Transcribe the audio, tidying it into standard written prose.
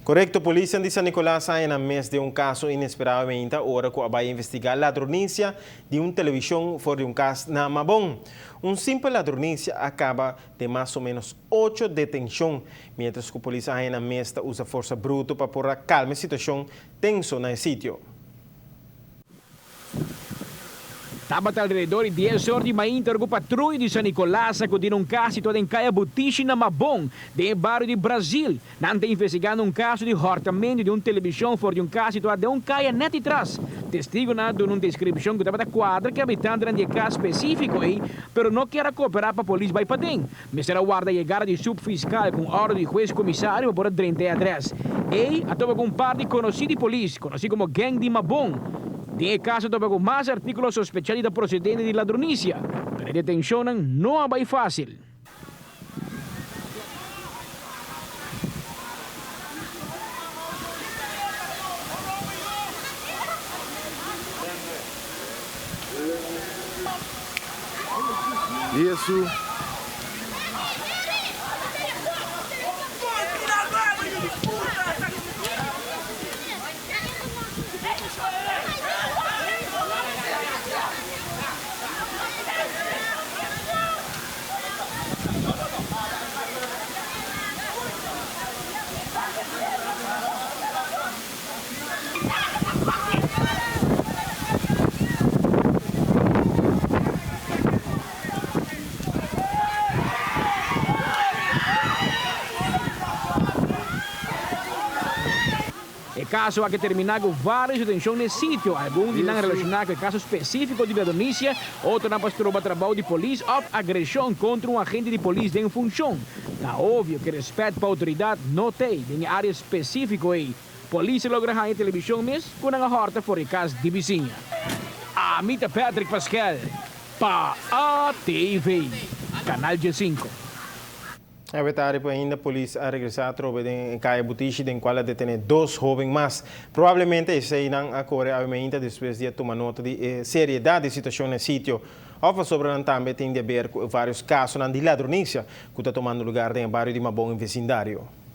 Korekto, polisnan di San Nicolas a haña nan mes den un kaso inesperado meinta ora ku a bai investigá ladronisia di un televishon for di un kas na Mabon. Un simpel ladronisia a kaba den mas o ménos ocho detenshon, miéntras ku polis a haña nan mes ta usa forsa bruto pa por a kalma e situashon tenso na e sitio. Tabata alrededor di dies or di mainta ora ku patruya di San Nicolas a kudi na un kas situá den Kaya Butishi na Mabon, den e bario di Brazil. Nan ta investigando un kaso di hòrtamentu di un televishon for di un kas situá den un kaya nèt di tras. Testigunan a duna un deskripshon ku tabata kuadra ku e habitantenan di e kas spesífiko ei, pero no kier a kooperá pa polis bai paden. Mester a warda yegada di subfiskal ku un òrdu di hues komisario pa por a drenta e adrès. Ei a topa ku un par di konosí di polis, konosí komo Gang di Mabon. Den e kas a topa ku mas artíkulo sospechá di ta prosedente di ladronisia, pero e detenshonnan no a bai fásil. Yesu. E kaso aki terminá ku vários detenshon n'e sitio, algun di nan relashoná ku e kaso spesífiko di ladronisia, otronan pa stroba trabou di polis òf agreshon kontra un agente di polis den funshon. Ta obvio ku e rèspèt pa outoridat no t'ei den e área spesífiko ei. Polis a logra haña televishon mes ku nan a hòrta for e kas di bisiña. Ami ta Patrick Paskel pa ATV, Kanal 15. Awe tardi por ainda polis a regresá atrobe den e kaya Butishi den kual a detené dos hóben mas. Probablemente eseinan a kore awe meinta despues di a tuma nota di e seriedat di situashon na e sitio òf pasobra nan tambe tin di aber ku e vários kasonan di ladronisia ku ta tumando lugar den e bario di Mabon i vesindario.